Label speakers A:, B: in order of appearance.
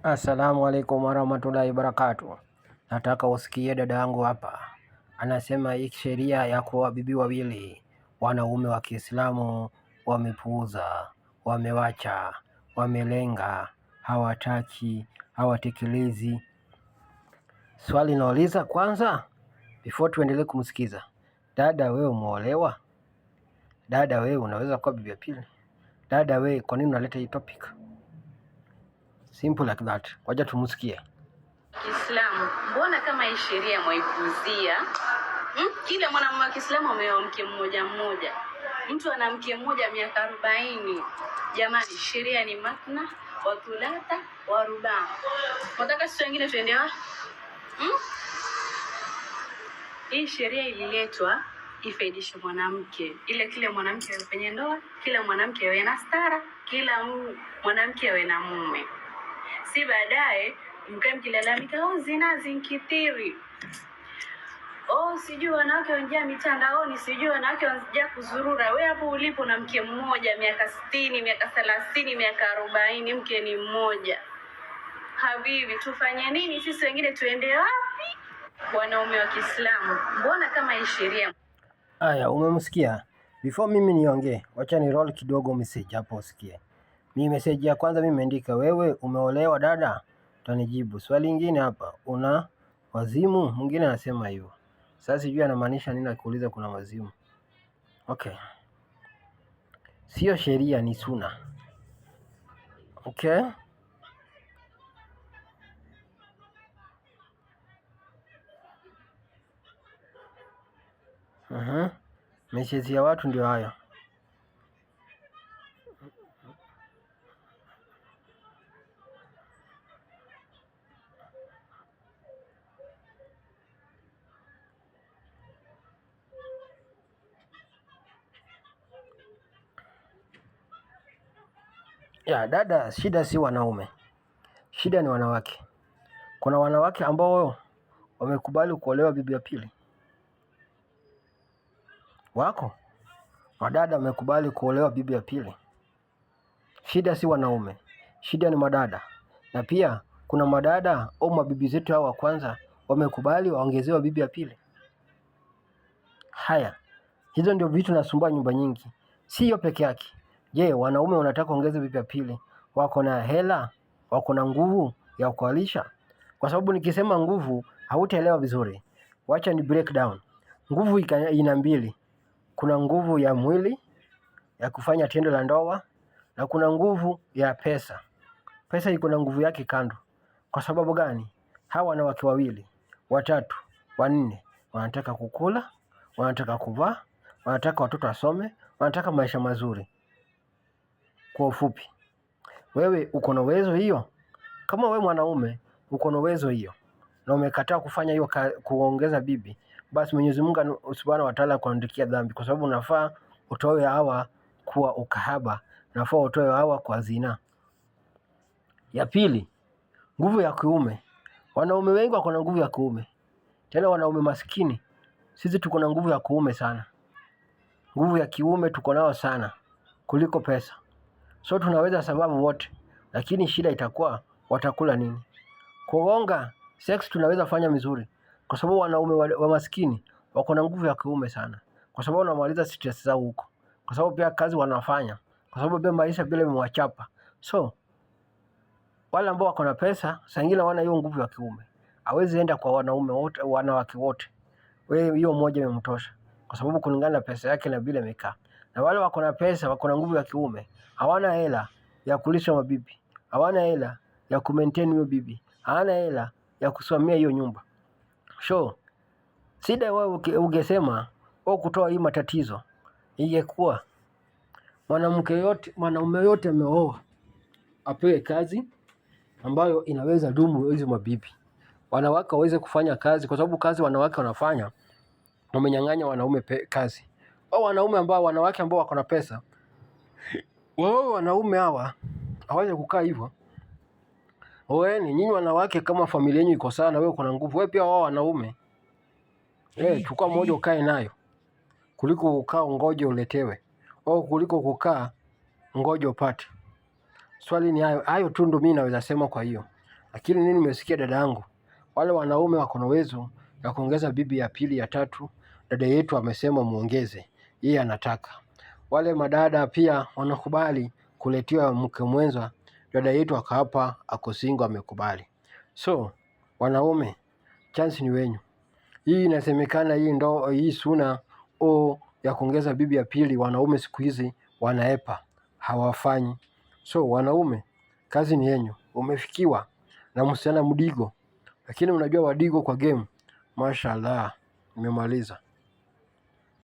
A: Assalamu alaikum warahmatullahi wabarakatuh. Nataka usikie dada yangu hapa anasema hii sheria ya kuoa bibi wawili wanaume wa Kiislamu wamepuuza, wamewacha, wamelenga, hawataki, hawatekelezi. Swali nauliza kwanza before tuendelee kumsikiza dada, wewe umeolewa? Dada wewe unaweza kuwa bibi ya pili? Dada wewe, kwa nini unaleta hii topic? Simple like that. Wacha tumsikie.
B: Kiislamu, mbona kama hii sheria mwaipuzia? Kila mwanamume wa Kiislamu ameoa mke mmoja mmoja, mtu ana mke mmoja miaka 40. Jamani, sheria ni matna wa thulatha wa rubaa. Nataka sisi wengine tuende wapi? Hmm? Hii sheria ililetwa ifaidishe mwanamke, ile kila mwanamke awe kwenye ndoa, kila mwanamke awe na stara, kila mwanamke awe na mume, si baadaye mkae mkilalamika, oh, zina zinkithiri, oh, sijui wanawake wanjaa mitandaoni, sijui wanawake wanjaa kuzurura. We hapo ulipo na mke mmoja miaka 60, miaka 30, miaka 40, mke ni mmoja. Habibi, tufanye nini sisi wengine, tuende wapi? Wanaume wa Kiislamu, mbona kama hii sheria
A: Aya, umemsikia? Before mimi niongee, wacha ni roll kidogo message hapo usikie. Mi message ya kwanza mimi nimeandika, wewe umeolewa dada? Utanijibu. Swali lingine hapa, una wazimu? Mwingine anasema hivyo. Sasa sijui anamaanisha nini akiuliza kuna wazimu. Okay. Sio sheria, ni suna. Okay. Message ya watu ndio hayo. Ya dada, shida si wanaume, shida ni wanawake. Kuna wanawake ambao wamekubali kuolewa bibi ya pili, wako wadada wamekubali kuolewa bibi ya pili. Shida si wanaume, shida ni madada. Na pia kuna madada au mabibi zetu hao wa kwanza wamekubali waongezewa bibi ya pili. Haya, hizo ndio vitu nasumbua nyumba nyingi, si hiyo peke yake. Je, wanaume wanataka kuongeza bibi ya pili, wako na hela, wako na nguvu ya kuwalisha? Kwa sababu nikisema nguvu hautaelewa vizuri. Wacha ni break down. Nguvu ina mbili. Kuna nguvu ya mwili ya kufanya tendo la ndoa na kuna nguvu ya pesa. Pesa iko na nguvu yake kando. Kwa sababu gani? Hawa wanawake wawili, watatu, wanne wanataka kukula, wanataka kuvaa, wanataka watoto wasome, wanataka maisha mazuri. Kwa ufupi, wewe uko na uwezo hiyo? Kama wewe mwanaume uko na uwezo hiyo na umekataa kufanya hiyo kuongeza bibi, basi Mwenyezi Mungu Subhanahu wa Ta'ala kuandikia dhambi, kwa sababu unafaa utoe hawa kuwa ukahaba, unafaa utoe hawa kwa zina. Ya pili, nguvu ya kiume. Wanaume wengi wako na nguvu ya kiume, tena wanaume maskini sisi tuko na nguvu ya kiume sana. Nguvu ya kiume tuko nao sana kuliko pesa. So tunaweza sababu wote, lakini shida itakuwa watakula nini? Kugonga sex tunaweza fanya mizuri, kwa sababu wanaume wa maskini wako na nguvu ya kiume sana, kwa sababu wanamaliza stress zao huko, kwa sababu pia kazi wanafanya, kwa sababu pia maisha bila imewachapa. So wale ambao wako na pesa saa ingine hawana hiyo nguvu ya kiume, hawezi enda kwa wanaume wote, wanawake wote. Wewe hiyo moja imemtosha, kwa sababu kulingana na pesa yake na vile amekaa. Na wale wako na pesa, wako na nguvu ya kiume, hawana hela ya kulisha mabibi, hawana hela ya kumaintain hiyo bibi, hawana hela ya kusimamia hiyo nyumba. So shida wewe ungesema au kutoa hii matatizo, ingekuwa mwanamke yote, mwanaume yote ameoa apewe kazi ambayo inaweza dumu hizo mabibi. Wanawake waweze kufanya kazi, kwa sababu kazi wanawake wanafanya, wamenyang'anya wanaume kazi. Au wanaume ambao wanawake ambao wako na pesa, wao wanaume hawa hawawezi kukaa hivyo. Oeni nyinyi wanawake, kama familia yenu iko sawa na wewe uko na nguvu, wewe pia wao wanaume chukua mmoja ukae nayo kuliko kukaa ngoje uletewe, au kuliko kukaa ngoje upate. Swali ni hayo hayo tu ndo mimi naweza sema. Kwa hiyo Lakini nini nimesikia dada yangu, wale wanaume wako na uwezo ya kuongeza bibi ya pili ya tatu. Dada yetu amesema muongeze, yeye anataka. Wale madada pia wanakubali kuletiwa mke mwenza, dada yetu akaapa ako single, amekubali. So wanaume, chance ni wenyu. Hii inasemekana hii ndo hii suna o ya kuongeza bibi ya pili, wanaume siku hizi wanaepa, hawafanyi. So wanaume, kazi ni yenyu. Umefikiwa na msichana mdigo, lakini unajua wadigo kwa game. Mashallah, nimemaliza.